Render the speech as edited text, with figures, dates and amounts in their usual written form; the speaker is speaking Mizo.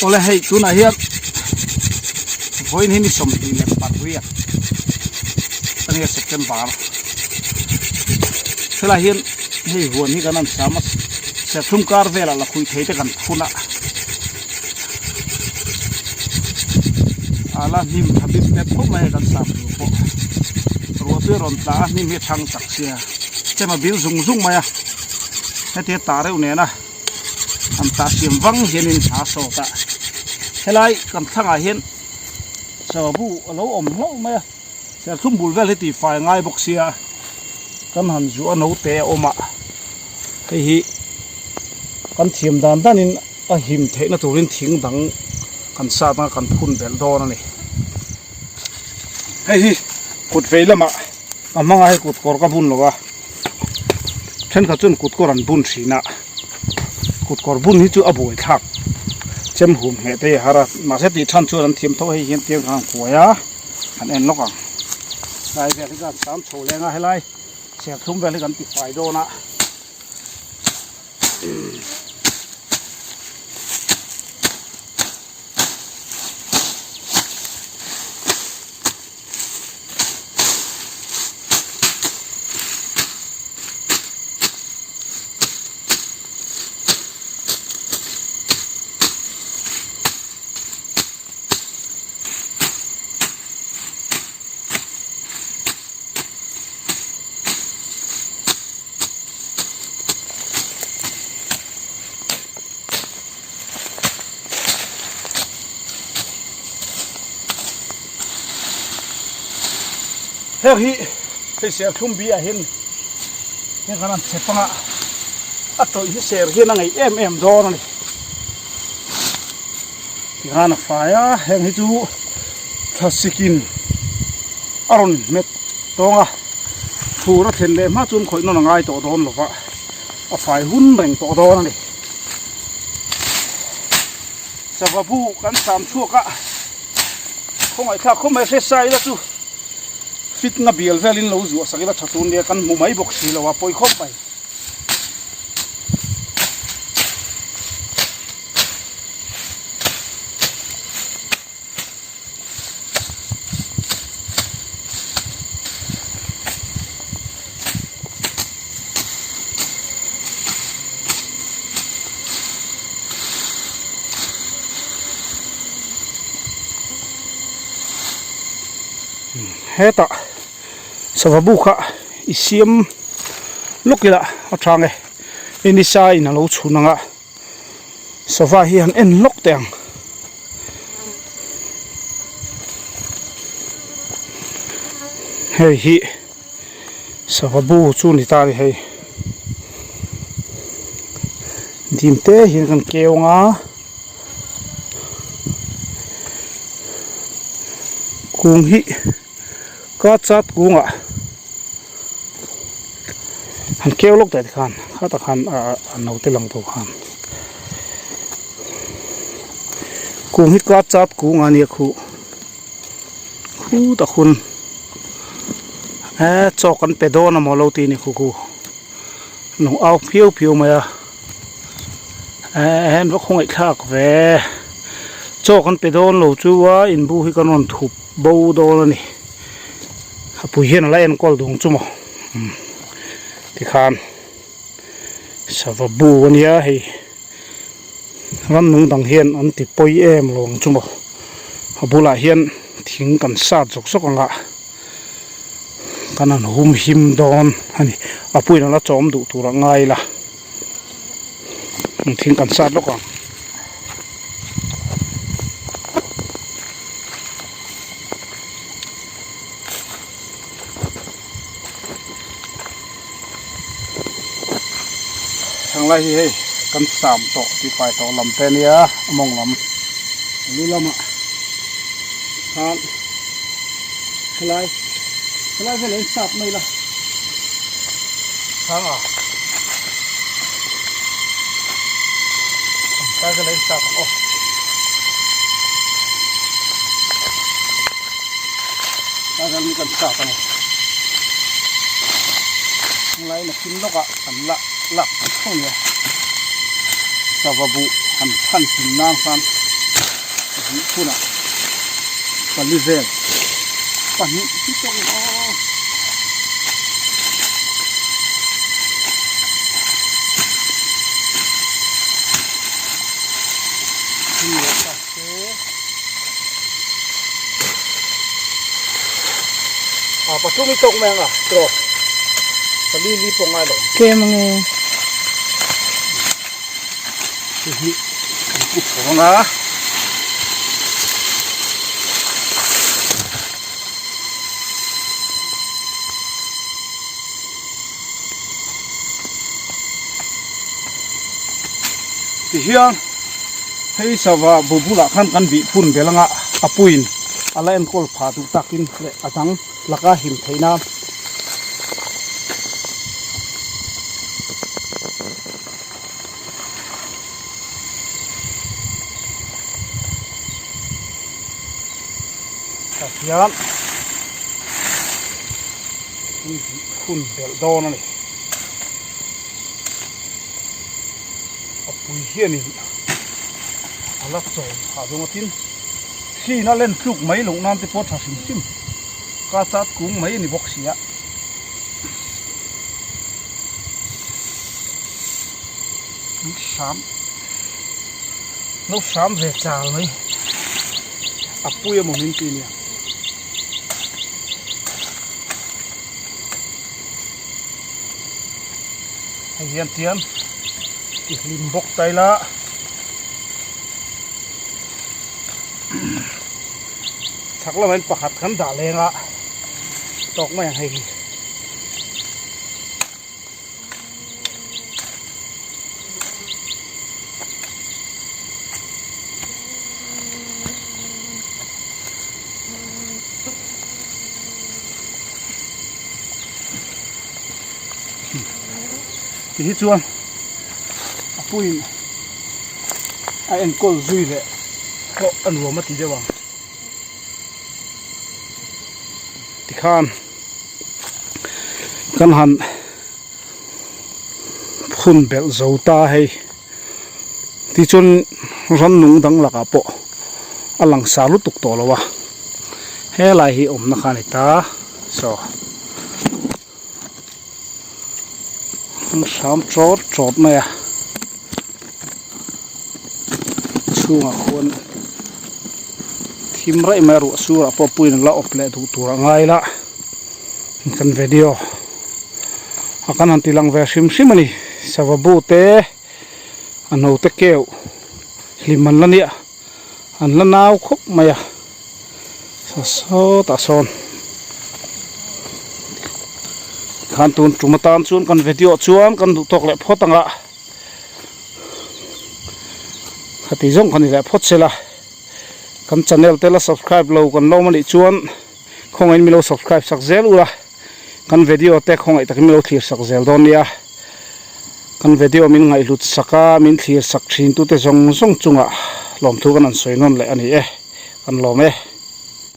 Awle hei tunah hian vawiin hi ni 28 ania September helai hian hei huan hi kan han sam a serthlum kar velah lakhuih thei te kan phun a a la hnim tha bik tep khawp mai a kan sam tur pawh ruah chu a rawn tla a hnim hi a thang chak sia chem a bil zung zung mai a heti a tah reuh nen a. An tah siam vang hianin hna sawt a, helai kan thlangah hian chabu a lo awm hlauh mai a, serthlum bul vel hi tihfai a ngai bawk sia, kan han zuah a naute a awm a, hei hi kan thiam dan danin a him theihna turin thing dang kan sat anga kan phun belh dawn a ni. Hei hi kut vei lamah a hmanga hei kut kawr ka bun lo a. Thenkhat chuan kut kawr an bun thin a, kut kawr bun hi chu a buai thlak chem hum hneh te hi a har a, mahse tih than chuan an thiam tho a hei hian tiang khan an kuai a, an en lawk ang. Helai vel hi kan sam chho leng a, helai serthlum vel hi kan ti fai dawn a. Heng hi hei serthlum bi ah hian heng kan han chep anga a tawih hi ser hian a ngaih em em dawn a ni tikhan a fai a heng hi chu thasikin a rawn hmet tawng a fur a thlen leh hma chuan khawih nawn a ngai tawh dawn lo va a fai hun reng tawh dawn a ni. Sava bu kan sam chhuak a khawngaihthlak khawp mai hre sa ila chu fit nga bial velin lo zuah sak ila tha tur nia kan hmu mai bawk si lo a pawi khawp mai. Hetah sava bu kha i siam lawk ila a tha nge i nisa in a lo chhun ang a sava hi han en lawk teh ang. Hei hi sava bu chu ni ta a ni hei dim te hian kan keu ang a kung hi ka chat kungah han keu lawk teh tikhan khatah khan ah a naute lang tawh khan kung hi ka chat kung a nia khuh khutah khun eh chaw kan pe dawn amaw lo tih a ni khu khu lung au phiau phiau mai a eh hen va khawngaih thlak ve chaw kan pe dawn lo chu a inbu hi kan rawn thup bo dawn a ni a pui hian a la enkawl duh ang chu maw tikhan sava bu a nia hei ramnung dang hian an ti pawi em lo ang chu maw a bulah hian thing kan sat zawk zawk ang a kan han hum him dawn a ni a puiin a la chawm duh tur a ngai la thing kan sat lawk ang. Thanglai hi hei kan sam tawh tih fai tawh lam te ania a mawng lam a lu lamah khan helai helai velah hian sap mai ila thang a helai velah hian sap ang aw. A ram hi kan sat a ni tunlai nakin lawkah kan la lak thei tho nia sava buh han than thin nan khan. bih hunah pali vel pahnih hi tawk in aw. A pathum hi tawk mai ang a tawk pali li pawh ngai lo. Tlem ange. Hei hi kan pu chho ang a. Tihian hei sava bu bulah khan kan bih phun bel anga a puiin a la enkawl phah duh takin leh a dang laka him theih nan. Tah hian an bih phun belh dawn a ni. A pui hianin a la chawm phah dawn a tin hrin a len tluk mai loh nan te pawh a tha hrim hrim ka chat kung mai a ni bawk si a. An hram lo hram ve chal mai a pui emaw min ti nia. Hei hian tian ti hlim bawk ta ila chhak lamah hian pakhat kan dah leng a tawk mai ang hei hi. Ti hi chuan a puiin a enkawl zui leh pawh a nuam a ti deuh ang tikhan kan han phun belh zo ta hei tichuan rannung dang lakah pawh a lang sa lutuk tawh lo a helai hi awmna kha a ni ta saw an hram tawt tawt mai a chhungah khuan thim raih mai a ruah surah pawh puiin a la awp leh duh tur a ngai la kan video a kan han ti lang ve hrim hrim a ni sava bu te a naute keuh hlim an la nia an la nau khawp mai a saw sawtah sawn tikhan tun tum atan chuan kan video chuan kan duh tawk leh phawt ang a khati zawng kan ni leh phawt sela kan channel te la subscribe lo kan lawm anih chuan khawngaihin milo subscribe sak zel ula kan video te khawngaih takin milo thlir sak zel dawn nia kan video min ngaihhlut sak a min thlir sak thin tute zawng zawng chungah lawmthu kan han sawi nawn leh a ni e kan lawm e.